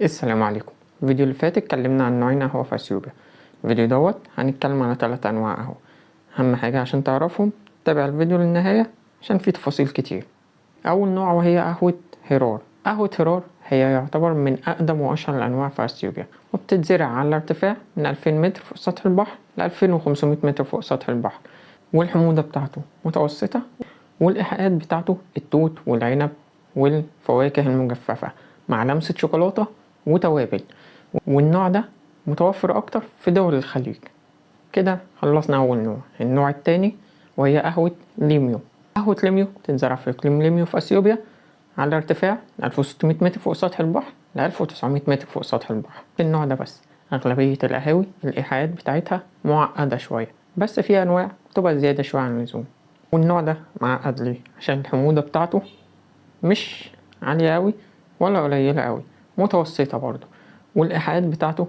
السلام عليكم. الفيديو اللي فات اتكلمنا عن نوعين قهوة في اثيوبيا. الفيديو دوت هنتكلم على 3 انواع قهوة. اهم حاجة عشان تعرفهم تابع الفيديو للنهاية عشان فيه تفاصيل كتير. اول نوع وهي قهوة هيرار. قهوة هيرار هي يعتبر من اقدم واشهر الانواع في اثيوبيا، وبتتزرع على ارتفاع من 2000 متر فوق سطح البحر ل 2500 متر فوق سطح البحر، والحموضة بتاعته متوسطة، والإيحاءات بتاعته التوت والعنب والفواكه المجففة مع لمسة شوكولاتة وتوابل. والنوع ده متوفر أكتر في دول الخليج. كده خلصنا أول نوع. النوع التاني وهي قهوة ليميو. قهوة ليميو تنزرع في إقليم ليميو في أثيوبيا على ارتفاع 1600 متر فوق سطح البحر ل 1900 متر فوق سطح البحر. النوع ده بس أغلبية القهاوي الإيحاءات بتاعتها معقدة شوية، بس في أنواع بتبقى زيادة شوية عن اللزوم. والنوع ده معقد ليه؟ عشان الحموضة بتاعته مش عالية أوي ولا قليلة أوي، متوسطة برضه. والإيحاءات بتاعته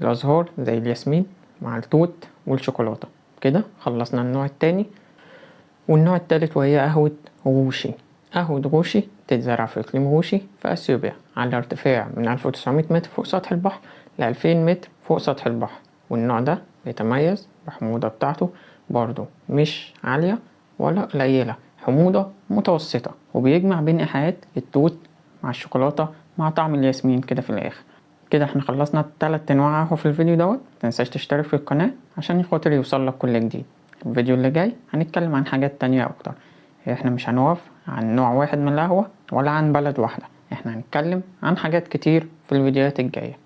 الأزهار زي الياسمين مع التوت والشوكولاتة. كده خلصنا النوع التاني. والنوع التالت وهي قهوة غوشي. قهوة غوشي تتزرع في إقليم غوشي في أثيوبيا على ارتفاع من 1900 متر فوق سطح البحر ل 2000 متر فوق سطح البحر. والنوع ده بيتميز بحموضة بتاعته برضو مش عالية ولا قليلة، حموضة متوسطة، وبيجمع بين إيحاءات التوت مع الشوكولاتة مع طعم الياسمين كده في الآخر. كده احنا خلصنا التلات أنواع قهوة في الفيديو دوت. متنساش تشترك في القناة عشان خاطر يوصلك كل جديد. الفيديو اللي جاي هنتكلم عن حاجات تانية أكتر. احنا مش هنقف عن نوع واحد من القهوة ولا عن بلد واحدة، احنا هنتكلم عن حاجات كتير في الفيديوهات الجاية.